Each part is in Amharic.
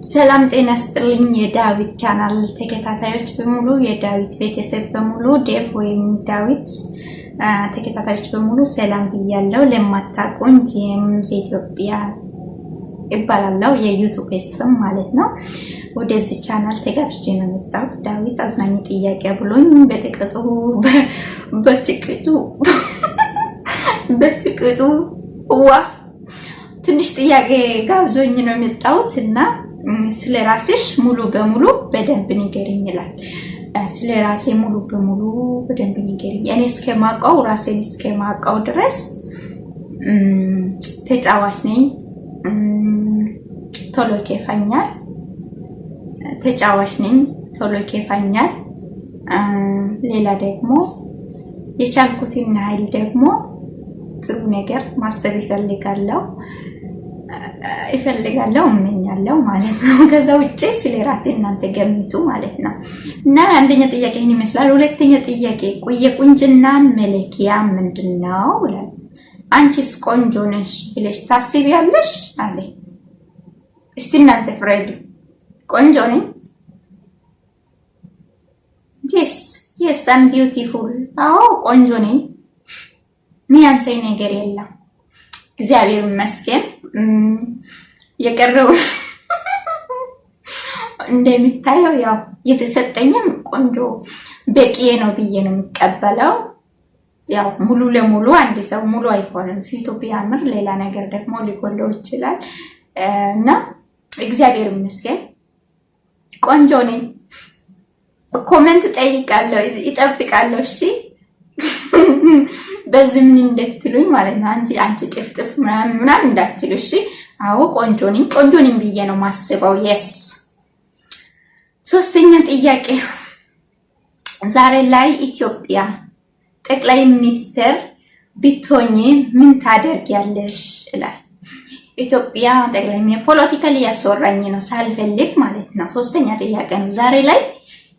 ሰላም ጤና ስጥልኝ። የዳዊት ቻናል ተከታታዮች በሙሉ፣ የዳዊት ቤተሰብ በሙሉ፣ ዴቭ ወይም ዳዊት ተከታታዮች በሙሉ ሰላም ብያለሁ። ለማታውቁኝ ጄምስ ኢትዮጵያ ይባላለው የ YouTube ስም ማለት ነው። ወደዚህ ቻናል ተጋብዤ ነው የመጣሁት። ዳዊት አዝናኝ ጥያቄ ብሎኝ በጥቅጡ በጥቅጡ በጥቅጡ ዋ ትንሽ ጥያቄ ጋብዞኝ ነው የመጣሁት እና ስለ ራስሽ ሙሉ በሙሉ በደንብ ንገሪኝ ይላል። ስለ ራሴ ሙሉ በሙሉ በደንብ ንገሪኝ። እኔ እስከማውቀው፣ ራሴን እስከማውቀው ድረስ ተጫዋች ነኝ። ቶሎ ይከፋኛል። ተጫዋች ነኝ፣ ቶሎ ይከፋኛል። ሌላ ደግሞ የቻልኩትን ያህል ደግሞ ጥሩ ነገር ማሰብ ይፈልጋለሁ፣ እመኛለሁ ማለት ነው። ከዛ ውጭ ስለ ራሴ እናንተ ገምቱ ማለት ነው። እና አንደኛ ጥያቄ ይህን ይመስላል። ሁለተኛ ጥያቄ የቁንጅና መለኪያ ምንድን ነው ብሏል። አንቺስ ቆንጆ ነሽ ብለሽ ታስቢያለሽ አለ። እስቲ እናንተ ፍረዱ። ቆንጆ ነኝ? Yes, I'm beautiful። አዎ፣ ቆንጆ ነኝ። ሚያንሰኝ ነገር የለም። እግዚአብሔር ይመስገን። የቀረው እንደሚታየው ያው የተሰጠኝም ቆንጆ በቂ ነው ብዬ ነው የሚቀበለው። ያው ሙሉ ለሙሉ አንድ ሰው ሙሉ አይሆንም። ፊቱ ቢያምር ሌላ ነገር ደግሞ ሊጎለው ይችላል እና እግዚአብሔር ይመስገን ቆንጆ ነኝ። Comment ጠይቃለሁ፣ ይጠብቃለሁ። እሺ፣ በዚህ ምን እንደትሉኝ ማለት ነው። አንቺ ጥፍጥፍ ምናምን ምናምን እንዳትሉ። እሺ፣ አዎ፣ ቆንጆ ነኝ፣ ቆንጆ ነኝ ብዬ ነው ማስበው። Yes። ሶስተኛ ጥያቄ፣ ዛሬ ላይ ኢትዮጵያ ጠቅላይ ሚኒስትር ብትሆኚ ምን ታደርጊያለሽ ይላል። ኢትዮጵያ ጠቅላይ ሚኒስትር ፖለቲካ ሊያስወራኝ ነው ሳልፈልግ ማለት ነው። ሶስተኛ ጥያቄ ነው። ዛሬ ላይ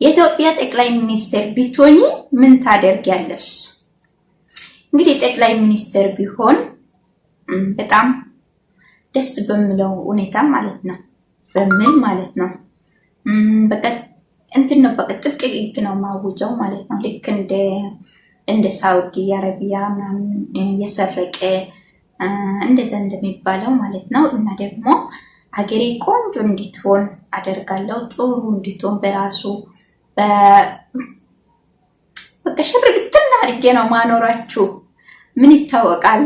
የኢትዮጵያ ጠቅላይ ሚኒስትር ብትሆኚ ምን ታደርጊያለሽ? እንግዲህ ጠቅላይ ሚኒስትር ቢሆን በጣም ደስ በሚለው ሁኔታ ማለት ነው፣ በምን ማለት ነው፣ በቃ እንትን ነው፣ በቃ ጥብቅ ሕግ ነው ማውጀው ማለት ነው። ልክ እንደ ሳውዲ አረቢያ ምናምን የሰረቀ እንደዛ እንደሚባለው ማለት ነው። እና ደግሞ አገሬ ቆንጆ እንድትሆን አደርጋለሁ። ጥሩ እንድትሆን በራሱ በቃ ሽር ብትን አድርጌ ነው ማኖራችሁ። ምን ይታወቃል፣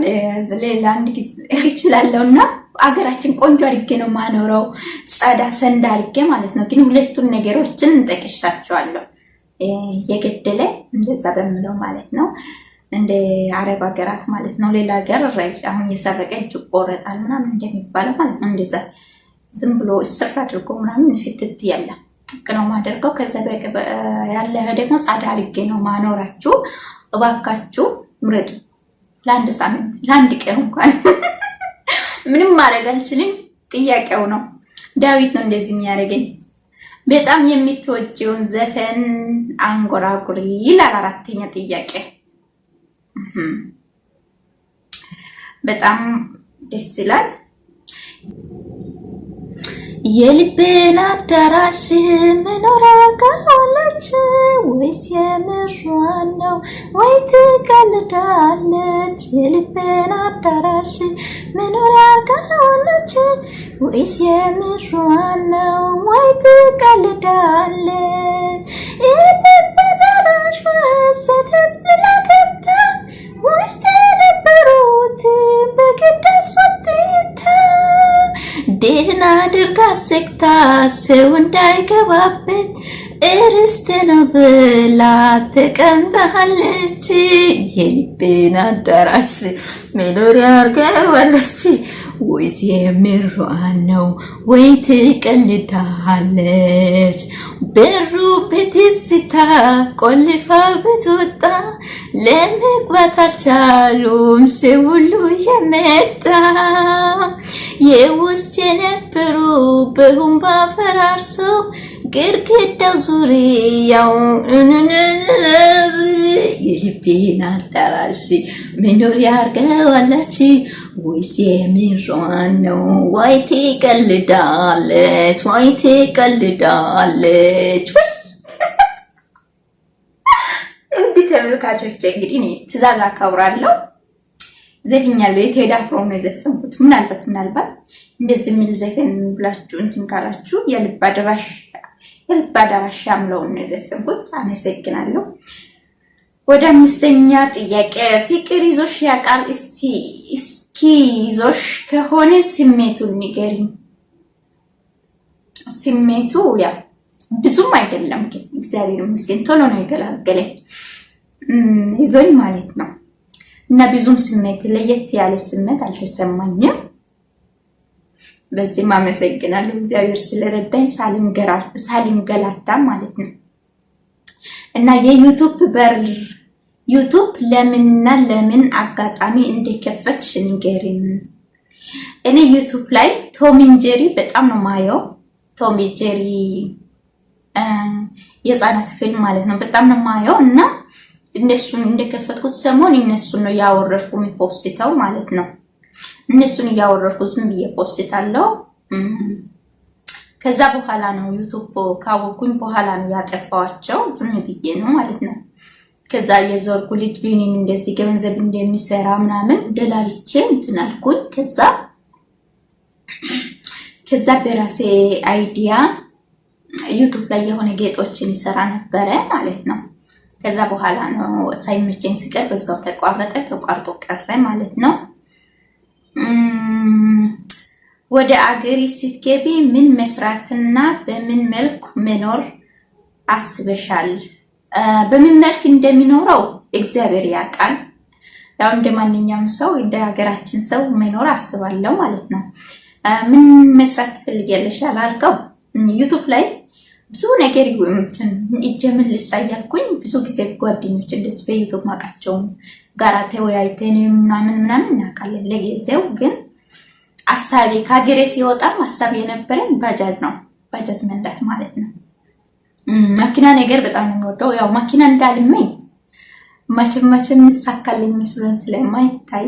ሌላ አንድ ጊዜ ይችላለሁ እና አገራችን ቆንጆ አድርጌ ነው ማኖረው፣ ጸዳ ሰንዳ አድርጌ ማለት ነው። ግን ሁለቱን ነገሮችን እንጠቅሻቸዋለሁ። የገደለ እንደዛ በምለው ማለት ነው። እንደ አረብ ሀገራት ማለት ነው። ሌላ ሀገር አሁን የሰረቀ እጅ ይቆረጣል ምናምን እንደሚባለው ማለት ነው። እንደዛ ዝም ብሎ እስር አድርጎ ምናምን ፍትት ያለ ጥቅ ነው ማደርገው። ከዛ ያለፈ ደግሞ ጻዳ አድርጌ ነው ማኖራችሁ። እባካችሁ ምረጡ። ለአንድ ሳምንት፣ ለአንድ ቀን እንኳን ምንም ማድረግ አልችልም። ጥያቄው ነው። ዳዊት ነው እንደዚህ የሚያደርገኝ። በጣም የምትወጂውን ዘፈን አንጎራጉሪ ይላል። አራተኛ ጥያቄ በጣም ደስ ይላል። የልቤን አዳራሽ መኖሪያ አድርጋዋለች ወይስ የምሯን ነው ወይ ትቀልዳለች? የልቤን አዳራሽ መኖሪያ አድርጋዋለች ወይስ የምሯን ነው ወይ ትቀልዳለች? የልቤን አዳራሽ ሰተት ብላ ገብታ ውስጥ የነበሩትን በግድ አስወጥታ፣ ደህና አድርጋ ሰግታ ሰው እንዳይገባበት እርስት ነው ብላ ተቀምጣለች። የልቤን አዳራሽ መኖሪያ አድርጋዋለች ወይስ የምሯን ነው ወይ ትቀልዳለች? በሩ በትዝታ ቆልፋ ብትወጣ ለመግባት አልቻሉም ሰው ሁሉ የመጣ። የውስጥ የነበሩ በሁንባ ፈራርሰው ግርግዳው ዙሪያው የልቤን አዳራሽ መኖሪያ አርገዋለች ወይስ የምሯን ነው? ወይ ትቀልዳለች፣ ወይ ትቀልዳለች። ወይ እንዲህ ተመልካቾቼ፣ እንግዲህ እኔ ትዕዛዝ አከብራለሁ። ዘፍኛለሁ። የቴዲ አፍሮ ነው የዘፈንኩት። ምናልባት ምናልባት እንደዚህ የሚል ዘፈን ብላችሁ እንትን ካላችሁ የልብ አድራሽ የልብ አዳራሽ ያምለውን ነው የዘፈንኩት። አመሰግናለሁ። ወደ አምስተኛ ጥያቄ፣ ፍቅር ይዞሽ ያውቃል? እስኪ ይዞሽ ከሆነ ስሜቱን ንገሪኝ። ስሜቱ ያ ብዙም አይደለም፣ ግን እግዚአብሔር ይመስገን ቶሎ ነው የገላገለኝ ይዞኝ ማለት ነው። እና ብዙም ስሜት ለየት ያለ ስሜት አልተሰማኝም። በዚህም አመሰግናለሁ እግዚአብሔር ስለረዳኝ ሳልንገላታ ማለት ነው። እና የ YouTube በር YouTube ለምንና ለምን አጋጣሚ እንደከፈትሽ ንገሪን። እኔ YouTube ላይ Tom and Jerry በጣም ነው ማየው። Tom and Jerry የህፃናት ፊልም ማለት ነው። በጣም ነው ማየው እና እነሱን እንደከፈትኩት ሰሞን እነሱን ነው ያወረድኩ የሚ post ተው ማለት ነው። እነሱን እያወረድኩ ዝም ብዬ post አለው። ከዛ በኋላ ነው YouTube ካወኩኝ በኋላ ነው ያጠፋዋቸው። ዝም ብዬ ነው ማለት ነው። ከዛ የዞርኩ ልጅ ቢኒም እንደዚህ ገንዘብ እንደሚሰራ ምናምን ደላልቼ እንትን አልኩኝ። ከዛ በራሴ idea YouTube ላይ የሆነ ጌጦችን ይሰራ ነበረ ማለት ነው። ከዛ በኋላ ነው ሳይመቸኝ ስቀር በዛው ተቋረጠ፣ ተቋርጦ ቀረ ማለት ነው። ወደ አገሪ ስትገቢ ምን መስራትና በምን መልክ መኖር አስበሻል? በምን መልክ እንደሚኖረው እግዚአብሔር ያውቃል። ያው እንደ ማንኛውም ሰው እንደ ሀገራችን ሰው መኖር አስባለሁ ማለት ነው። ምን መስራት ትፈልጊያለሽ አላልከው፣ YouTube ላይ ብዙ ነገር እንትን እጄ ምን ልስራ እያልኩኝ ብዙ ጊዜ ጓደኞች እንደዚህ በ YouTube ማውቃቸውም ጋራ ተወያይተን ምናምን ምናምን እናውቃለን። ለጊዜው ግን አሳቤ ከሀገሬ ሲወጣም ሀሳብ የነበረኝ ባጃጅ ነው፣ ባጃጅ መንዳት ማለት ነው። መኪና ነገር በጣም ነው የምወደው። ያው መኪና እንዳልመኝ መቼም መቼም የሚሳካልኝ መስሎን ስለማይታይ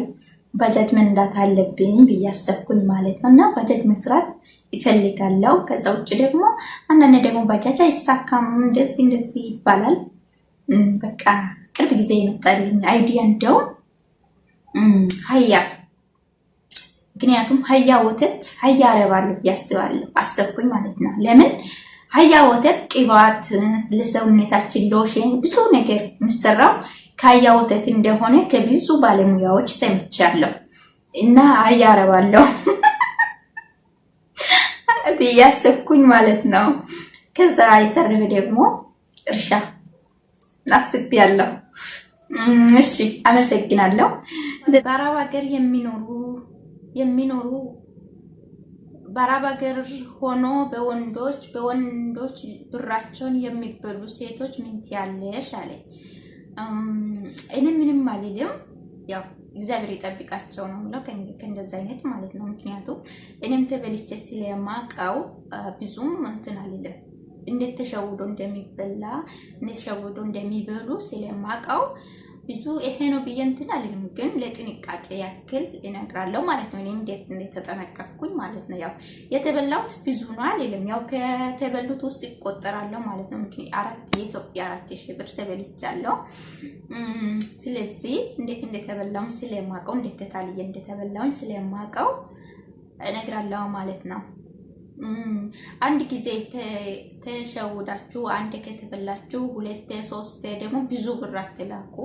ባጃጅ መንዳት አለብኝ ብዬ አሰብኩኝ ማለት ነው። እና ባጃጅ መስራት ይፈልጋለሁ። ከዛ ውጭ ደግሞ አንዳንድ ደግሞ ባጃጅ አይሳካም እንደዚህ እንደዚህ ይባላል። በቃ ቅርብ ጊዜ የመጣልኝ idea እንደውም ሀያ፣ ምክንያቱም ሀያ ወተት ሀያ አረባለሁ ብዬ አስባለሁ አሰብኩኝ ማለት ነው። ለምን ሀያ ወተት ቅባት ለሰውነታችን ሎሽን ብዙ ነገር የሚሰራው ከአህያ ወተት እንደሆነ ከብዙ ባለሙያዎች ሰምቻለሁ። እና አህያ አረባለሁ ብዬ አሰብኩኝ ማለት ነው። ከዛ የተረፈ ደግሞ እርሻ አስቤያለሁ። እሺ፣ አመሰግናለሁ። በአረብ ሀገር የሚኖሩ በአረብ ሀገር ሆኖ በወንዶች ብራቸውን የሚበሉ ሴቶች ምን ትያለሽ? አለኝ። እኔ ምንም አልልም። ያው እግዚአብሔር ይጠብቃቸው ነው የምለው ከእንደዛ አይነት ማለት ነው። ምክንያቱም እኔም ተበልቼ ስለማውቀው ብዙም እንትን አልልም። እንዴት ተሸውዶ እንደሚበላ እንዴት ተሸውዶ እንደሚበሉ ስለማውቀው ብዙ ይሄ ነው ብዬ እንትን አልልም፣ ግን ለጥንቃቄ ያክል እነግራለሁ ማለት ነው። እኔ እንዴት እንደተጠነቀቅኩኝ ማለት ነው። ያው የተበላሁት ብዙ ነው አልልም፣ ያው ከተበሉት ውስጥ ይቆጠራለሁ ማለት ነው። ምክንያቱም የኢትዮጵያ 4000 ብር ተበልቻለሁ። ስለዚህ እንዴት እንደተበላሁኝ ስለማውቀው፣ እንዴት ተታልዬ እንደተበላሁኝ ስለማውቀው እነግራለሁ ማለት ነው። አንድ ጊዜ ተሸውዳችሁ አንድ ከተበላችሁ ሁለት ሶስት ደግሞ ብዙ ብር አትላኩ።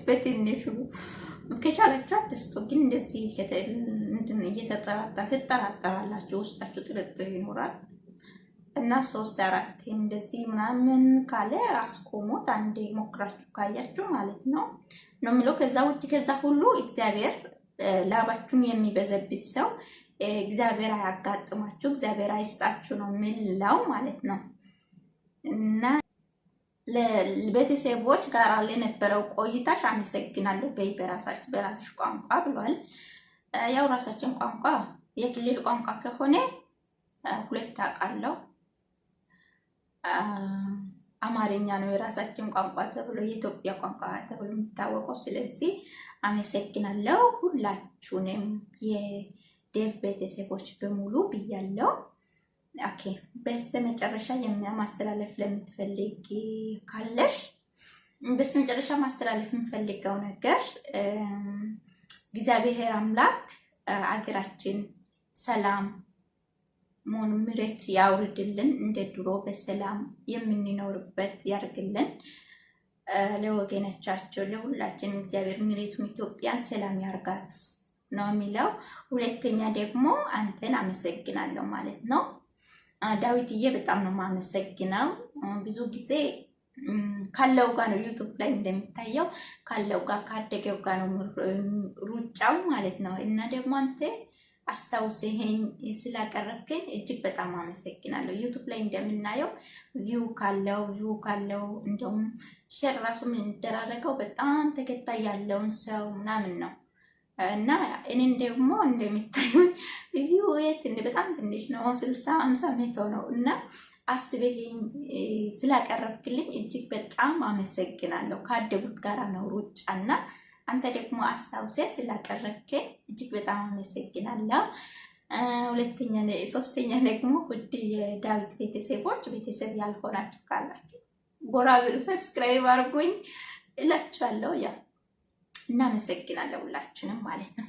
በትንሹ ከቻላችሁ አትስጡ። ግን እንደዚህ እየተጠራጣ ትጠራጠራላችሁ፣ ውስጣችሁ ጥርጥር ይኖራል እና ሶስት አራት እንደዚህ ምናምን ካለ አስቆሙት። አንዴ ሞክራችሁ ካያችሁ ማለት ነው ነው የሚለው። ከዛ ውጭ ከዛ ሁሉ እግዚአብሔር ላባችሁን የሚበዘብዝ ሰው እግዚአብሔር አያጋጥማችሁ፣ እግዚአብሔር አይስጣችሁ ነው የሚለው ማለት ነው። እና ለቤተሰቦች ጋር ለነበረው ቆይታሽ አመሰግናለሁ በይ በራስሽ ቋንቋ ብሏል። ያው ራሳችን ቋንቋ የክልል ቋንቋ ከሆነ ሁለት አውቃለሁ። አማርኛ ነው የራሳችን ቋንቋ ተብሎ፣ የኢትዮጵያ ቋንቋ ተብሎ የሚታወቀው። ስለዚህ አመሰግናለሁ ሁላችሁንም የዴቭ ቤተሰቦች በሙሉ ብያለሁ። Okay፣ በስተመጨረሻ ማስተላለፍ ለምትፈልግ ካለሽ? በስተመጨረሻ ማስተላለፍ የምፈልገው ነገር እግዚአብሔር አምላክ አገራችን ሰላም መሆኑ ምሕረት ያውርድልን፣ እንደ ድሮ በሰላም የምንኖርበት ያርግልን። ለወገኖቻቸው ለሁላችን እግዚአብሔር ምሕረቱን ኢትዮጵያን ሰላም ያርጋት ነው የሚለው። ሁለተኛ ደግሞ አንተን አመሰግናለሁ ማለት ነው። ዳዊትዬ፣ በጣም ነው የማመሰግነው። ብዙ ጊዜ ካለው ጋር ነው፣ YouTube ላይ እንደሚታየው ካለው ጋር ካደገው ጋር ነው ሩጫው ማለት ነው። እና ደግሞ አንተ አስታውሰኸኝ ስላቀረብከኝ እጅግ በጣም አመሰግናለሁ። YouTube ላይ እንደምናየው view ካለው እንደውም share ራሱ የምንደራረገው በጣም ተከታይ ያለውን ሰው ምናምን ነው። እና እኔን ደግሞ እንደሚታዩኝ view በጣም ትንሽ ነው፣ 60፣ 50፣ 100 ነው። እና አስበኸኝ ስላቀረብክልኝ እጅግ በጣም አመሰግናለሁ። ካደጉት ጋራ ነው ሩጫና አንተ ደግሞ አስታውሰህ ስላቀረብከኝ እጅግ በጣም አመሰግናለሁ። ሁለተኛ፣ ሶስተኛ ደግሞ ውድ የዳዊት ቤተሰቦች፣ ቤተሰብ ያልሆናችሁ ካላችሁ ጎራ ብሉ፣ subscribe አድርጉኝ እላችኋለሁ። Yeah፣ እናመሰግናለን ሁላችንም ማለት ነው።